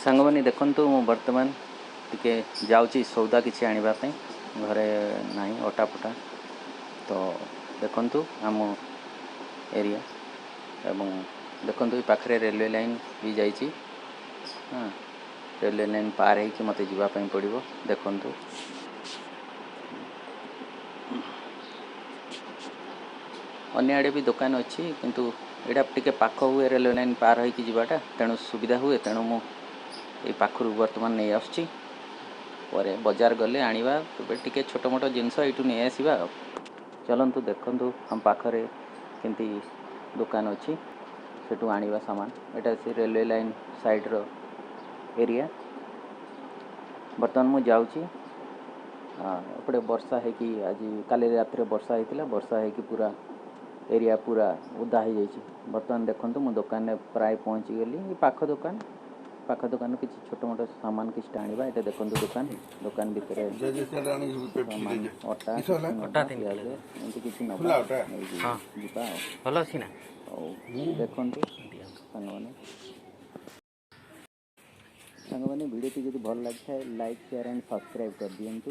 ସାଙ୍ଗମାନେ, ଦେଖନ୍ତୁ, ମୁଁ ବର୍ତ୍ତମାନ ଟିକେ ଯାଉଛି ସଉଦା କିଛି ଆଣିବା ପାଇଁ। ଘରେ ନାହିଁ ଅଟା ଫଟା। ତ ଦେଖନ୍ତୁ ଆମ ଏରିଆ ଏବଂ ଦେଖନ୍ତୁ, ଏଇ ପାଖରେ ରେଲୱେ ଲାଇନ୍ ବି ଯାଇଛି। ହଁ, ରେଲୱେ ଲାଇନ୍ ପାର ହେଇକି ମୋତେ ଯିବା ପାଇଁ ପଡ଼ିବ। ଦେଖନ୍ତୁ, ଅନ୍ୟ ଆଡ଼େ ବି ଦୋକାନ ଅଛି, କିନ୍ତୁ ଏଇଟା ଟିକେ ପାଖ ହୁଏ। ରେଲୱେ ଲାଇନ୍ ପାର ହେଇକି ଯିବାଟା ତେଣୁ ସୁବିଧା ହୁଏ। ତେଣୁ ମୁଁ ଏଇ ପାଖରୁ ବର୍ତ୍ତମାନ ନେଇ ଆସୁଛି। ପରେ ବଜାର ଗଲେ ଆଣିବା। ଏବେ ଟିକେ ଛୋଟ ମୋଟ ଜିନିଷ ଏଇଠୁ ନେଇ ଆସିବା ଆଉ। ଚାଲନ୍ତୁ, ଦେଖନ୍ତୁ ଆମ ପାଖରେ କେମିତି ଦୋକାନ ଅଛି, ସେଠୁ ଆଣିବା ସାମାନ। ଏଇଟା ସେ ରେଲୱେ ଲାଇନ୍ ସାଇଡ଼ର ଏରିଆ। ବର୍ତ୍ତମାନ ମୁଁ ଯାଉଛି। ଏପଟେ ବର୍ଷା ହେଇକି, ଆଜି କାଲି ରାତିରେ ବର୍ଷା ହେଇଥିଲା। ବର୍ଷା ହେଇକି ପୁରା ଏରିଆ ପୁରା ଓଦା ହେଇଯାଇଛି। ବର୍ତ୍ତମାନ ଦେଖନ୍ତୁ, ମୁଁ ଦୋକାନରେ ପ୍ରାୟ ପହଞ୍ଚିଗଲି। ଏ ପାଖ ଦୋକାନ। ପାଖ ଦୋକାନରୁ କିଛି ଛୋଟ ମୋଟ ସାମାନ କିଛିଟା ଆଣିବା। ଏଇଟା ଦେଖନ୍ତୁ ଦୋକାନ। ଦୋକାନ ଭିତରେ ସାମାନ, ଅଟା ଅଟା ନେବା, 3 ପିଆଜ କିଲୋ। ଏମିତି କିଛି ନେବା, ନେଇକି ଯିବା ଆଉ। ଭଲ ଅଛି ନା? ହଉ, ଦେଖନ୍ତୁ ସାଙ୍ଗମାନେ। ସାଙ୍ଗମାନେ, ଭିଡ଼ିଓଟି ଯଦି ଭଲ ଲାଗିଥାଏ, ଲାଇକ୍, ସେୟାର ଆଣ୍ଡ ସବସ୍କ୍ରାଇବ୍ କରିଦିଅନ୍ତୁ।